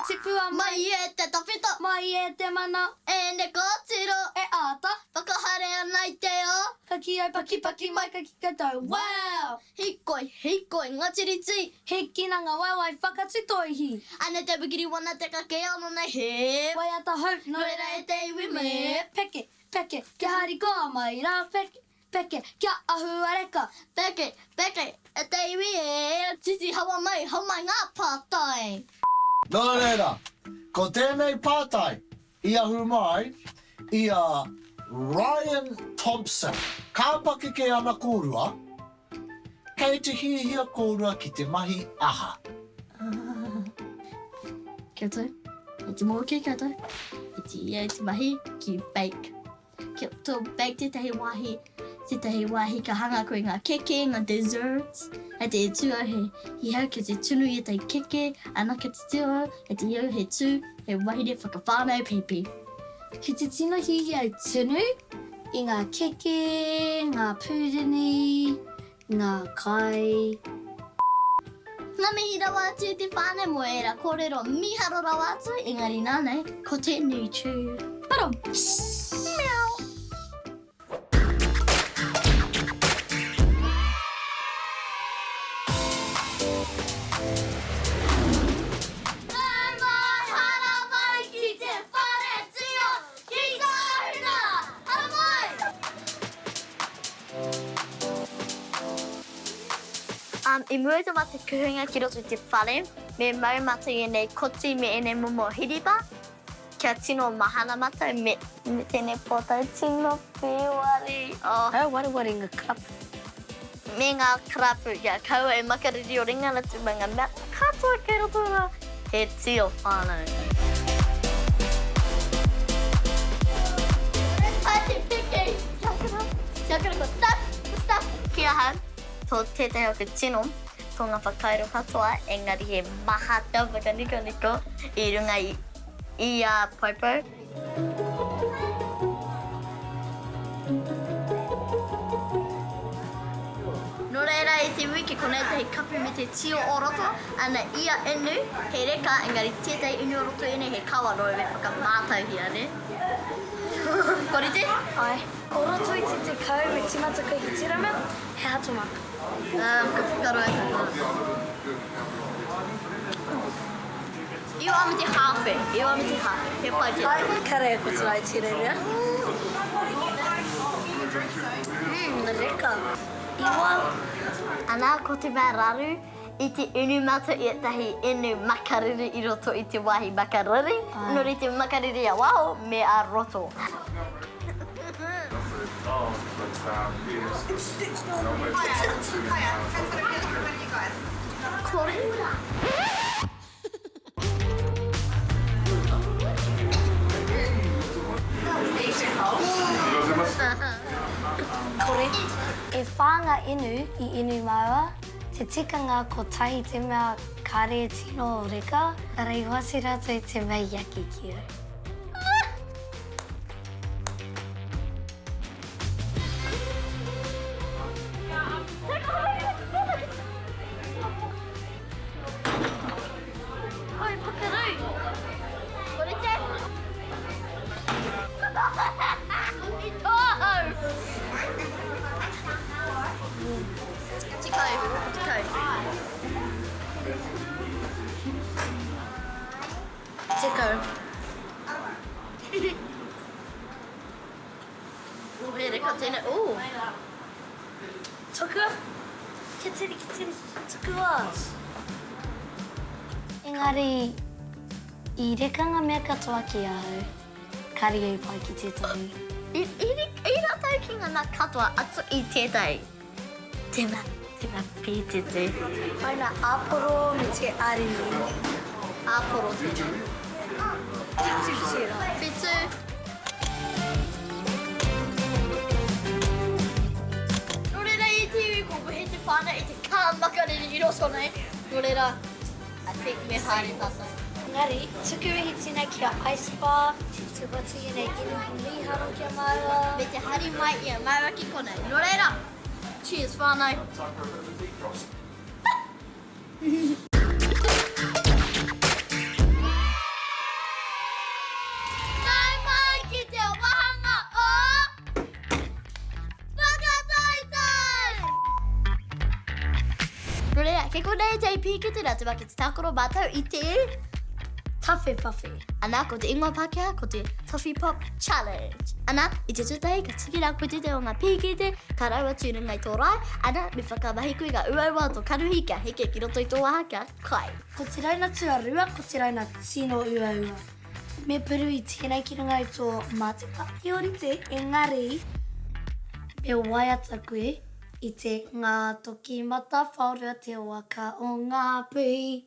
Whakatipua mai. Mai e te tawhito. Mai e te mana. E ne kōtiro. E āta. Whakahaere ana i te ao. Ka kī au pakipaki mai ka kī koutou, Wow! Hīkoi, hīkoi, ngā tiriti. Hīkina ngā waewae whakatutoihi. Ana te wikiri wana te kake ano nei he. Waiata hou, no reira e te iwi me. Peke, peke, kia harikoa mai rā, peke, peke, kia ahuareka. Peke, peke, e te iwi e. Titi hawa mai, hau mai ngā pātai. Nō reira, ko tēnei pātai i ahu mai i a Ryan Thompson. Ka pakeke ana kōrua, Kei te hiahia kōrua ki te mahi aha? Koutou, i te mō ki koutou, i te ia i te mahi ki bake. Ki to bake tētahi wāhi, tētahi wāhi ka hanga koe ngā keke, ngā desserts, hei te tū au he hihau ki te tunu i ētahi keke, ana ki te tū au, hei te hihau he tū, he wahine whakawhānau pēpi. Ki te tino hiahia tunu i ngā keke, ngā pūrini, ngā kai. Ngā mihi rawa atu i te whānau mō ērā kōrero mīharo rawa atu, engari nānei, ko tēnei tū. Param! Meow! Nau mai, haramai ki te whare tio, ki Tāhuna! Haramai! Um, i mua i tō mātou kuhunga ki roto i te whare, me mau mātou i ēnei koti me ēnei momo hiripa. Kia tino mahana matou me me tenei potae tino piwari oh. Ka wareware nga karapu. Me nga karapu kia kaua e makariri o ringa atu me nga mea katoa kei roto ra he tio whanau. Kai te piki! Kia ora, kia ora ko stop, ko stop. Ki ahau, to tetahi o te tino, to nga whakairo katoa engari he maha te whakanikoniko i runga i I a Poupou. Nō reira i te wiki konei tētahi kapu me te tio o roto, ana ia inu, he reka, engari tētahi inu o roto ēnei he kawa nō me whakamātauhia, nē? Kua rite? Āe. O roto i te 10 me tīmata koe ki tērā mea, he hato maka. Um, ka whakaroa i Iwa me te hāwhe, iwa me te hāwhe, he pai tēnei. Kare ko tō ai tēnei mea. Mm, reka. Iwa. Ana, ko te mea raru, i te inu mātou i ētahi inu makariri i roto i te wāhi makariri, nō reira te makariri a waho me a roto. Kore. Kore. E wha nga inu i inu maua, te tikanga kotahi te mea kare tino reka, kare i hoatu ratou te mea iaki ki au. Oi, pakaru! Kore te! I tō ahau! Tekau, tekau. Tekau. Ooh, he reka tēnei. Ooh! Tukua. Kia tere, kia tere. Tukua. Engari, i reka nga mea katoa ki ahau, kare au pai ki tetahi. I, i, i ratou ki nga mea katoa atu i tetahi. Tena, tena pītete. Paina āporo me te arini. Āporo tēnei. Whitu tērā. Whitu. Nō reira i te iwi ko wehe te whānau i te kā makariri i roto nei. Nō reira, I think me haere tātou. Engari, tuku mihi tēnei ki a Ice Bar, te whati ēnei inu mīharo ki a māua. Me te hari mai i a māua ki konei. Nō reira, cheers whānau. tētahi pīkete nā te wā ki te tākaro mātou i te Tawhewhawhe. Ana, ko te ingoa Pākehā ko te Toffee Pop Challenge. Ana, i te tuatahi ka tiki rā koe tētahi o ngā pīkete, ka rau atu i runga i tō rae, ana, me whakamahi koe i ngā uaua o tō kanohi kia heke ki roto i tō waha kia kai. Ko te rauna tuarua, ko te rauna tino uaua. Me puru i tēnei ki runga i tō mātepa. He ōrite, engari me waiata koe i te Ngā toki matawhaorua te waka o Ngāpuhi.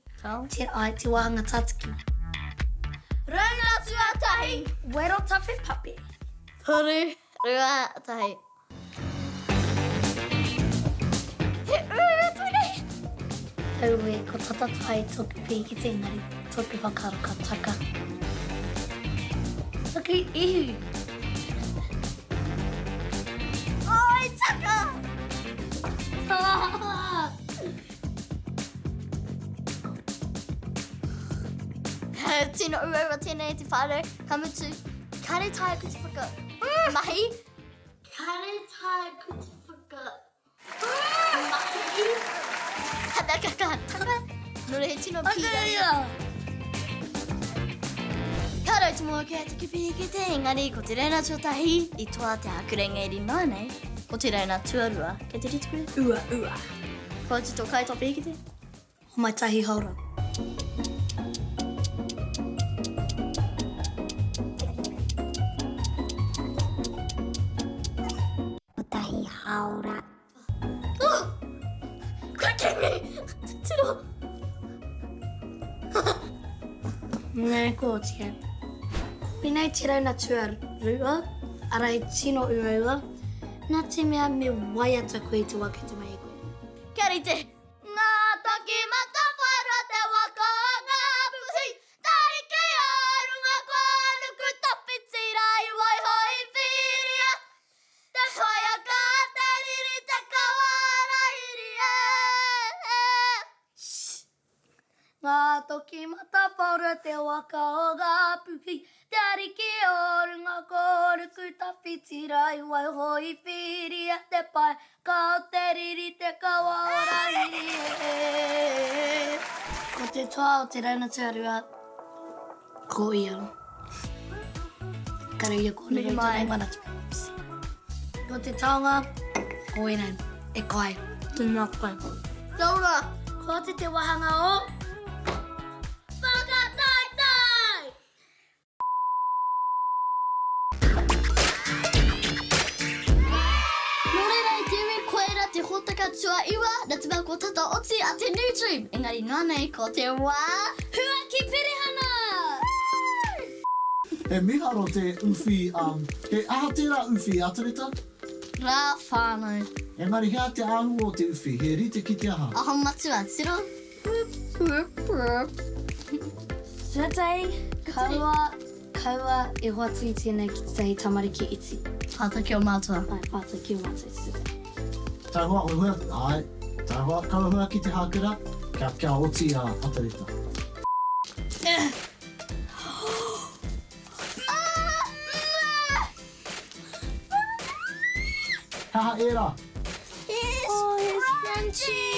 Te ai te wāhanga tātiki. Rauna tuatahi! Wero tawhe pape. Toru, rua, tahi. He uaua tēnei! Aue, ko tata tae toku pīkiti engari toku whakaaro ka taka. Toku ihu! Oi, taka! Tino uaua tēnei te whānau, ka mutu, kare taea ko te whaka mahi. Kare taea ko te whaka mahi. Hana ka ka taka, nō reira he tino pīrangi. Ka rau te moa kia te kipi hikete, engari ko te rauna tuatahi i toa te hakurenge i rima nei, ko te rauna tuarua, kei te rite koe? Ua, ua. Kua oti tō kai tō pihikete? Homai tahi haora. Kotahi haora. Oh! Kua kimi! Tiro! Nē, kua oti e. Koinei te rauna tuarua, arā he tino uaua, nā te mea me waiata koe i te wā kei te mahi koe. Kia rite! Ngā toki matawhara te waka o Ngāpuhi, Tariki o runga kua nuku tawhiti rā i waiho i Whiria, Te whaia ka te riri te kawa rahiri e. Ngā toki matawhaura te waka o Ngāpuhi, Te Ariki o runga ko Ruku tawhiti rā i waiho i Whiria te pae ka o te riri te kawa o Rahiri e. Ko te toa o te rauna tuarua ko ia. Kare ia kōrero i tōna ingoa nā te Ko te taonga, ko ēnei, e kai. Tēnā koe. Kia ora! Ko te te wāhanga o. Whakataetae! Nō reira e te iwi, koira te hōtaka tuaiwa, nā te mea kua tata oti a te New Dream, engari nānei ko te wā huaki perehana! He miharo te uwhi, um, he aha tērā uwhi, Atareta? Rā whānau. Engari he aha te āhua o te uwhi, he rite ki te aha? Aho matua, tiro. Tuatahi, kaua, kaua e hoatu i tēnei ki tētahi tamariki iti. Pātai ki ō mātua. Āe, pātai ki ō mātua i te tuatahi. Taihoa, hua, āe, taihoa, kaua hua ki te hākera, kia, kia oti a Atareta. He aha ērā? Oh, he scrunchie!